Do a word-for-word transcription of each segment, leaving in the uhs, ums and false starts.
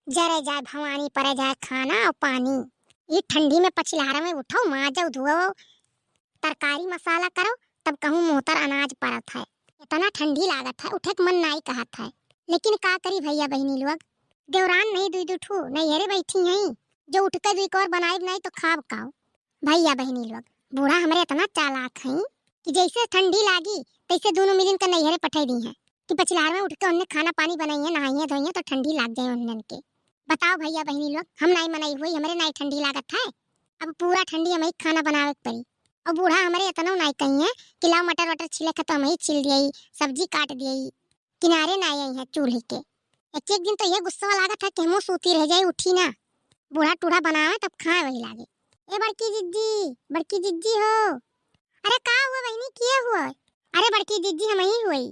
जरे जाए भवानी, परे जाए खाना और पानी। ई ठंडी में पछिलहरा में उठो, माजो धुओ, तरकारी मसाला करो, तब कहूँ मोहतर अनाज परत है। इतना ठंडी लागत है, उठे के मन नाई कहत है। लेकिन का करी भैया बहिनी लोग, देवरान नहीं दुई दू ठू नैहरे बैठी हैं, जो उठ के दुई कोर बनाइब नाई तो खाब काओ। भैया बहिनी लोग, बूढ़ा हमरे इतना चालाक हैं कि जैसे ठंडी लागी तैसे दोनों मिलिन के नैहरे पठाई दी हैं कि पछिलहरा में उठ के उन्हें खाना पानी बनाइए, नहाइए धोइए तो ठंडी लाग जाए उन्हन के। बताओ भैया बहिनी लोग, हम नाई मनई हुई, हमरे नाई ठंडी लागत है। अब पूरा ठंडी हमही खाना बनावे के पड़ी। और बूढ़ा हमरे इतनो नाई कही है कि लाओ मटर वटर छिले के तो हमही छिल दियई, सब्जी काट दियई, किनारे नाई आई है चूल्ही के। एक एक दिन तो ये गुस्सा लागत है कि हमहू सूती रह जाई, उठी ना, बूढ़ा टूढ़ा बनावे तब खाए वही लागे। ए बड़की जिज्जी, बड़की जिज्जी हो। अरे का हुआ बहिनी, किए हुआ? अरे बड़की जिज्जी हमही हुई।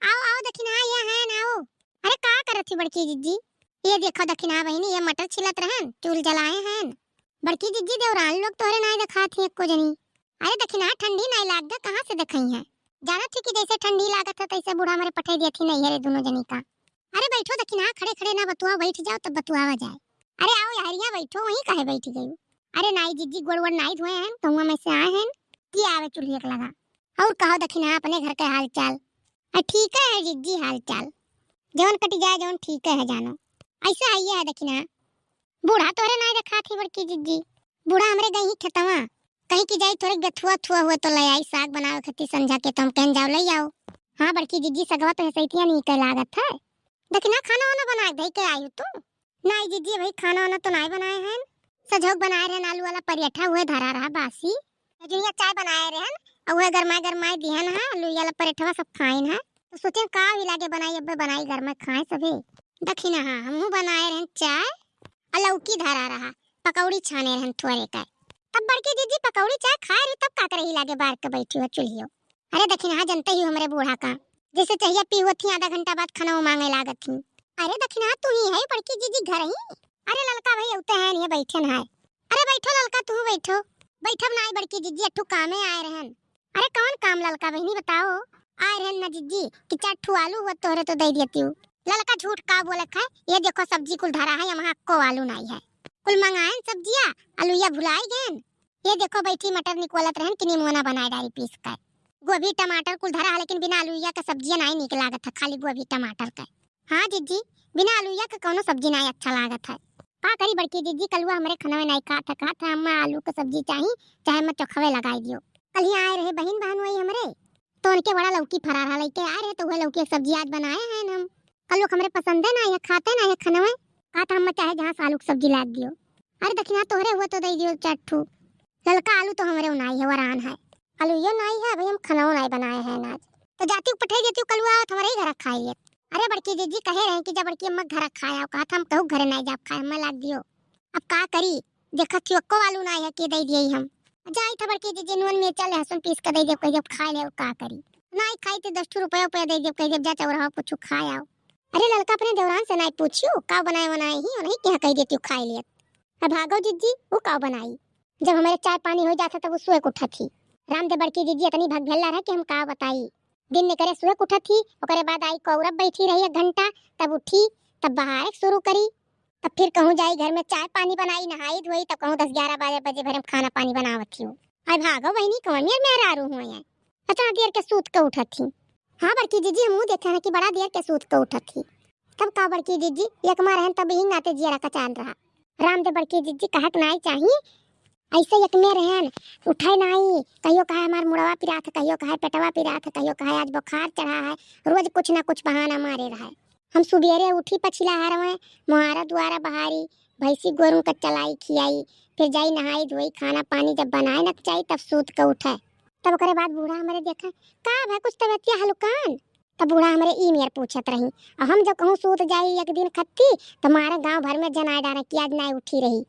आओ आओ दखिनहा, ये हैं आओ। अरे का करत ही बड़की जिज्जी? ये देखो दखिनहा बहिनी, ये मटर छिलत रहन, चूल जलाए हैं। बड़की जिज्जी देवरान लोग तोहरे नाई देखात ही एको जनी। अरे दखिनहा ठंडी नाई लाग गए, कहाँ से देखई हैं? जानत ही कि जैसे ठंडी लागत है तैसे बूढ़ा हमरे पठाई दियत ही नैहरे दोनों जनी का। अरे बैठो दखिनहा, खड़े खड़े ना बतुआ, बैठ जाओ तब बतुआवा जाए। अरे आओ यार, यहाँ बैठो, वहीं काहे बैठ गई? अरे नाई जिज्जी, गोड़ वोड़ नाई धोए हैं, गौवा में से आए हैं, कि आवे चूल्ही के लगा। और कहो दखिनहा अपने घर के हाल चाल? अ, ठीक है जिज्जी हाल चाल, जौन कटि जाए जौन ठीक है जानो। ऐसा है ये है दखिनहा, बूढ़ा तोहरे नाई देखात ही बड़की जिज्जी, बूढ़ा हमरे गई ही खेतवा, कहीं कि जाई थोड़े गथुआ थुआ हुए तो ले आई साग बनावे खातिर संझा के, तो हम कहन जाओ ले आओ। हाँ बड़की जिज्जी, सगवा तो हसैतिया नहीं के लागत है। दखिनहा खाना वाना बना के दे के आई तू? नाई जिज्जी, भाई खाना वाना तो नाई बनाए हैं, सजौक बनाए रहन आलू वाला परेठा, हुए धरा रहा बासी। जुनिया चाय बनाए रहन, और हुए गरमाए गरमाए दिहन है, आलू वाला परेठवा सब खाइन है। तो सोचेन का ही लागे बनाई, अब्बे बनाई घर में खाए सभे। दखिनहा हमहू बनाए रहन चाय, आ लौकी धरा रहा, पकौड़ी छाने रहन थोरे का। तब बड़की जिज्जी पकौड़ी चाय खाए रही, तब का करही लागे बार के बैठी हो चूल्हियो। अरे दखिनहा जनते ही हमरे बूढ़ा का, जैसे चहिया पी होत ही आधा घंटा बाद खाना मांगे लागत ही। अरे दखिनहा तू ही है बड़की जिज्जी घर ही? अरे ललका भाई अउते हैं, ये बैठन है। अरे बैठो ललका, तू बैठो। बैठब ना आए बड़की जिज्जी, अठू कामे आए रहन। अरे कौन काम ललका बहिनी बताओ? आए रहन ना जिज्जी कि चार ठू आलू हुआ तोहरे तो दे देती हूँ। ललका झूठ का बोलत है? ये देखो सब्जी कुल धरा है, यहाँ को आलू नाई है। कुल मंगाएन सब्जिया, आलूया भुलाई गएन। ये देखो बैठी मटर निकोलत रहन कि निमोना बनाए डारी पीस कर। गोभी टमाटर कुल धरा है लेकिन बिना आलूया के सब्जिया नाई निक लागत है, खाली गोभी टमाटर के। हाँ जिज्जी, बिना आलूया के कौनो सब्जी नाई अच्छा लागत है। का करी बड़की जिज्जी, कलुआ हमरे खनवे नाई खात है, खात है अम्मा आलू के सब्जी चाही, चाहे अम्मा चोखवे लगाई दियो। कल ही आए रहे बहिन बहन वही हमरे, तो उनके बड़ा लौकी फरार है, लेके आए रहे, तो वह लौकी के सब्जी आज बनाए हैं हम। कलुआ हमरे पसंदे नाई है, खाते नाई है खनवे, खात है अम्मा चाहे जहाँ से आलू के सब्जी लाद दियो। अरे दखिनहा तोहरे हुआ तो दे दियो चार ठू। ललका आलू तो हमरे नाई है, वरान है। आलूयो नाई है, अभी हम खनवो नाई बनाए हैं आज। तो जाती हूँ पठाई देती हूँ कलुआ, आवत हमरे ही घर खाई लेत। अरे बड़की जिज्जी कहे रहे कि जब बड़की अम्मा घर खाए आओ, कहा था हम कहूँ घरे नाई जाब खाए, अम्मा लाग दियो। अब का करी, देखत ही अक्को आलू नाई है, के दे दिए हम। जाई था बड़की जिज्जी नून मिर्चा लहसुन पीस के दे देब, कह देब खाए ले, का करी। नाई खाई तो दस ठू रुपया उपया दे देब, कह देब जा चौराहा कुछ खाए आओ। अरे ललका अपने देवरान से नाई पूछियो, का बनाए बनाए ही, उन्हीं के यहाँ कह देती हूँ खाए लेत। अब भागो जिज्जी, वो का बनाई? जब हमारे चाय पानी हो जाता तब वो सुए के उठत ही। रामदेव बड़की जिज्जी इतनी भगभेला रहे कि हम का बताई। दिन में करे सुए के उठत ही, ओकरे बाद आई कौरब बैठी रही एक घंटा, तब उठी, तब बहारे शुरू करी, तब फिर कहूँ जाई घर में चाय पानी बनाई, नहाई धोई, तब कहूँ दस ग्यारह बजे, बजे भर में खाना पानी बनावत ही। आई भागो बहिनी, कौन मेर मेहरारू हुए हैं, इतना देर के सूत के उठत ही। हाँ बड़की जिज्जी, हमहू देखे हैं कि बड़ा देर के सूत के उठत ही। तब का बड़की जिज्जी, एक माँ रहन तब ही नाते जियरा का चांद रहा। रामदेव बड़की जिज्जी कहत नाई चाही, ऐसे एक में रहन, उठे नाई, कहियो कहे हमार मुड़वा पिरात है, कहियो कहे पेटवा पिरात है, कहियो कहे आज बुखार चढ़ा है, रोज कुछ ना कुछ बहाना मारे रहे। हम सुबेरे उठी पछिला हरवे, मुहारा दुआरा बहारी, भैंसी गोरू का चलाई खियाई, फिर जाई नहाई धोई, खाना पानी जब बनाए न चाही तब सूत के उठे। तब ओकरे बाद बूढ़ा हमरे देखे, का भा कुछ तबियतिया हलुकान? तब बूढ़ा हमरे ई मेर पूछत रही। और हम जब कहूँ सूत जाई एक दिन खत्ती, तो मारे गाँव भर में जनाए डारे कि आज नाई उठी रही।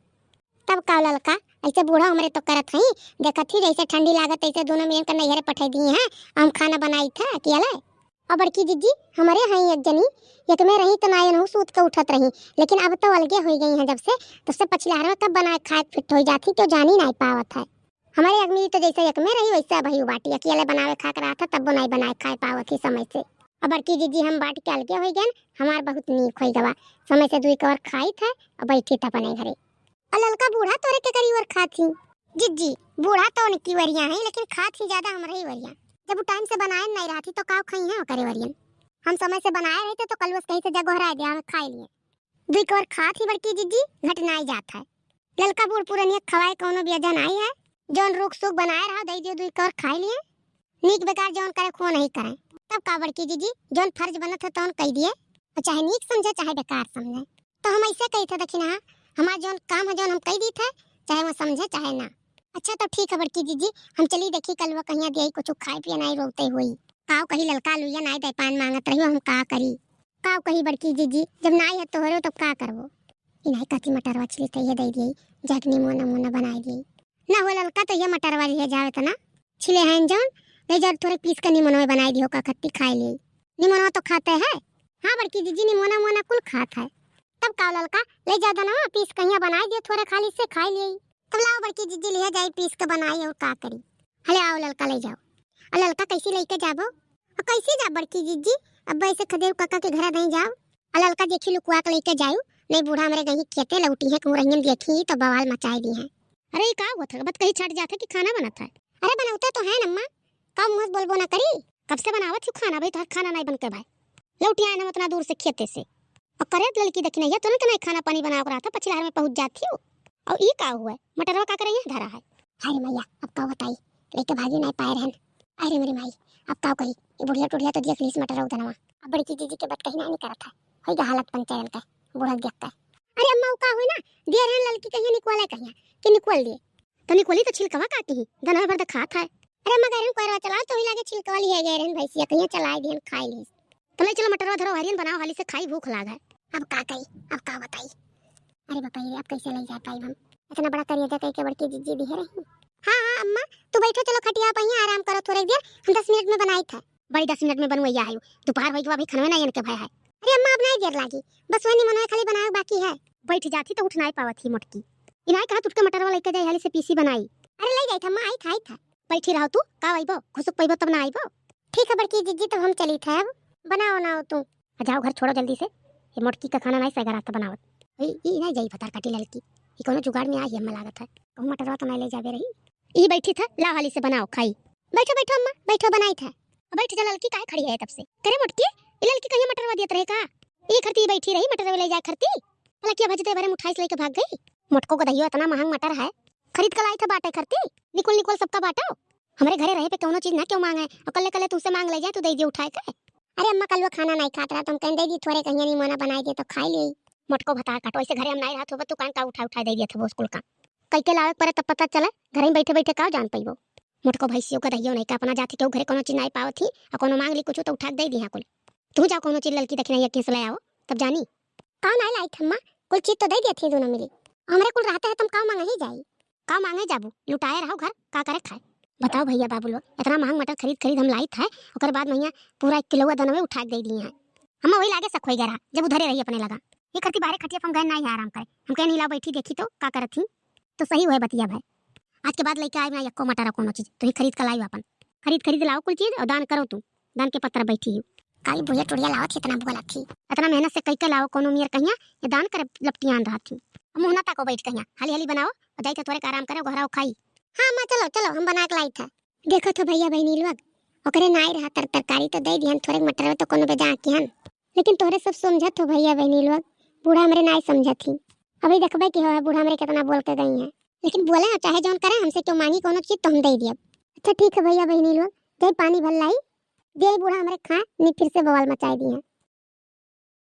तब का ललका, ऐसे बूढ़ा हमरे तो करत हई, देखत ही जैसे ठंडी लागत तैसे दोनों मिलन के नैहरे पठे दिए हैं, हम खाना बनाई था कि अले। और बड़की जिज्जी हमरे हई एक जनी, एक में रही तो नाई नहु सूत के उठत रही, लेकिन अब तो अलगे हो गई हैं जब से, तब से पछिला हरवा कब बनाए खाए फिट हो जाती, क्यों जानी नाई पावत है। हमारे अगमी तो जैसे एक में रही वैसे अब ही बाटी, अकेले बनावे खा के रहा था, तब नाई बनाए खाए पावत ही समय से। अब बड़की जिज्जी हम बाँट के अलगे होइ गएन, हमार बहुत नीक होइ गवा। समय से दुइ कौर खाइत है अउ बैठित है अपने घरे। अउ ललका बूढ़ा तोरे के करी ओर खात ही। जिज्जी, बूढ़ा तो उनकी वरिया है, लेकिन खात ही ज्यादा हमरे ही वरिया। जब उ टाइम से बनाए नहीं रहती तो काव खइहैं ओकरे वरियन। हम समय से बनाए रहते तो कलुआ से कहीं से जा गोहराए दिया, हम खाए लिए। दुइ कौर खात ही बड़की जिज्जी, घट नाई जात है। ललका बूढ़ पुरनिया खवाए कौनो बेजा नाई है। जौन रूख सूख बनाए रहा, दइ दियो दुइ कौर खाए लिए। नीक बेकार जौन करे खो नहीं करे। तब का बड़की जिज्जी, जौन फर्ज बनत है तौन कइ दिए, अउ चाहे नीक समझे चाहे बेकार समझे। तो हम ऐसे कही थे, देखी ना, हमार जौन काम है जौन हम कइ दी थे, चाहे वो समझे चाहे ना। अच्छा तो ठीक है बड़की जिज्जी, हम चली देखी कलुआ कहिया दिया कुछ खाए पिए नाई रोते हुई। काव कही ललका लुइया नाई दे पान मांगत रही, हम का करी। काव कही बड़की जिज्जी, जब नाई है तोहरे तब का करबो। इन्हें कथी मटरवा छिली तो ये दइ दिए, जाके निमोना मोना बनाए दिए। ना हो ललका तो ये मटरवा लिए जावे तो ना छिले हैं जौन, ले जा थोरे पीस के निमोनवे बनाए दियो का खट्टी खाए लिए। निमोनवा तो खाते है। हाँ बड़की जिज्जी निमोना मोना कुल खात है। तब का ललका ले जा दनवा पीस कहिया बनाए दियो थोरे खाली से खाए लिए। तब लाओ बड़की जिज्जी लिया जाई पीस के बनाई अउर का करी। हले आओ ललका ले जाओ। अउर ललका कैसी लेके जाबो? अउर कैसी जा बड़की जिज्जी? अब ऐसे खदेव काका के घर नहीं जाओ। अउर ललका देखी लुकुआ के लेके जायु, नहीं बूढ़ा हमरे गई खेते लौटी है, कहूँ रहियन देखी तो बवाल मचाए दी है। अरे ये का हुआ था? बत कही छट जात है कि खाना बनत है। अरे बनौते तो है अम्मा, का मुँह से बोलबो ना करी। कब से बनावत ही खाना भाई, तोहर खाना नहीं बनते भाई। लौटी आए हम उतना दूर से खेते से। अउर करे ललकी देखी नहीं है, तुरंत नहीं खाना पानी बनाओ रहा था, पछिला हर में पहुँच जाती हो। अउर ई का हुआ है? मटरवा का करे यहाँ धरा है? हाय रे मैया, अब का बताई, लेके भागी नहीं पाए रहन। अरे मेरी माई, अब का कही, ये बुढ़िया टुढ़िया तो देख लीस मटरवा उदनवा। अब बड़की जिज्जी के बात कहीं नहीं करत है, होई गा हालत पंचरन का, बूढ़ा देख के। अरे अम्मा, वो का हुई ना, दिए रहन ललकी कहिया निकवाले कहिया, कि निकवाल दिए। तो निकवाली तो छिलकवा काटी ही, दनवा भर तो खात है। अरे अम्मा, गए रहन कोयरवा चलाओ, तो ही लागे छिलकवा लिए गए रहन भैंसिया, कहिया चलाए दिहन खाए लीस। तो ले चलो मटरवा धरो, हरियन बनाओ, हाली से खाई, भूख लाग है। अब का कही, अब का बताई? अरे बताई रे, अब कैसे ले जा पाई हम? इतना बड़ा करेजा कह के बड़की जिज्जी दिहे रही। हाँ, हाँ, अम्मा, तू बैठो, चलो खटिया पर ही आराम करो थोड़े देर, हम दस मिनट में बनाई था। बड़ी दस मिनट में बनवैया है, दोपहर होई के अभी खनवे नहीं इनके भय है। अरे अम्मा, अब नहीं देर लागी, बस वही निमनवे खाली बनावे बाकी है। बैठ जाती तो उठ नहीं पावत ही मोटकी। इनाई कहा तुटके मटरवा लेके जाए, हाली से पीसी बनाई। अरे ले जाई था अम्मा, आई था, आई था। बैठी रहो तू, का आइबो, घुसुक पैबो तब ना आइबो। ठीक है बड़की जिज्जी, तब हम चली थे, अब बनाओ ना तू। आ जाओ घर छोड़ो जल्दी से, ये मोटकी का खाना नहीं सहेगा रात बनावत। ई, ई नहीं जाई भतार काटी ललकी, ई कोनो जुगाड़ में आई है, हमें लागत है। कहूँ मटरवा तो नहीं ले जावे रही। ई बैठी था, लाओ हाली से बनाओ खाई। बैठो बैठो अम्मा, बैठो बनाई था। अब बैठ जा ललकी, काहे खड़ी है तब से? करे मोटकी, ई ललकी कहिया मटरवा दियत रहे का? ई खरती बैठी रही मटरवा ले जाए खरती। भला किया भजते बारे में उठाई से लेके भाग गई। मोटको गदहियो इतना महंग मटर है, खरीद के लाई था बाटे खरती। निकुल निकुल सबका बाटो। हमरे घरे रहे पे कौनो चीज ना क्यों मांगे, और कल्ले कल्ले तुमसे मांग ले जाए, तू दे दियो उठाए के। अरे अम्मा, कलुआ खाना नहीं खात रहा, तुम कहीं दे दी थोड़े, कहीं नहीं मोना बनाए दे तो खाई ले। मोटको भतार काटो, ऐसे घरे हम नहीं रहत होबो, तू कान का उठा उठा दे दिया था वो स्कूल का। कई के लावे के परे तब पता चले, घर में बैठे बैठे का जान पैबो। मोटको भैंसियों का दहियो नहीं का अपना जाति के घरे कोनो चीज नहीं पावत ही, और कोनो मांग ली कुछ तो उठा के दे दी हाँ कुल। तू जाओ कोनो चीज ललकी देखी नहीं किस ले आओ, तब जानी। कौन आई लाई थम्मा, कुल चीज तो दे दिया थी दोनों मिली। हमरे कुल रहते है तुम का मांगे ही जाई। का मांगे जाबू, लुटाए रहो घर, का करे खाए। बताओ भैया बाबू लोग, इतना महंग मटर खरीद खरीद हम लाई था, ओकर बाद मैया पूरा एक किलो दनवे उठा के दे दिए हैं। हम वही लागे सक होई गया रहा, जब उधरे रही अपने लगा। ये करती बाहरे खटिया पर हम गए ना यहाँ आराम करे, हम कहे नहीं लाओ बैठी देखी तो का करत ही। तो सही हुए बतिया भाई, आज के बाद लेके आए ना यक्को मटर और कोनो चीज, तो ही खरीद कर लाओ अपन। खरीद खरीद लाओ कुल चीज और दान करो तू, दान के पत्थर बैठी हो। काली बुढ़िया टुढ़िया लावत ही इतना बोलत ही। इतना मेहनत से कई के लाओ कोनो मियर कहिया, ये दान करे लपटियान रहत ही। मुँह ना ताको बैठ कहिया, हाली हाली बनाओ और जाई थे थोड़े आराम करे, घोराओ खाई। हाँ अम्मा, चलो चलो, हम बना के लाई था। देखो तो भैया बहनी लोग, ओकरे नाई रहा तर तरकारी तो दे दिहन, थोड़े मटर तो कोनो बेजा आकी हन। लेकिन तोहरे सब समझत हो भैया बहनी लोग, बूढ़ा हमरे नाई समझत ही। अभी देखबे की हो बूढ़ा हमरे कितना बोल के गई हैं। लेकिन बोले हो चाहे जौन करे, हमसे क्यों मांगी कोनो चीज तो हम दे दियब। अच्छा ठीक है भैया बहनी लोग, जाई पानी भर लाई, दे बूढ़ा हमरे खा, नहीं फिर से बवाल मचाई दी है।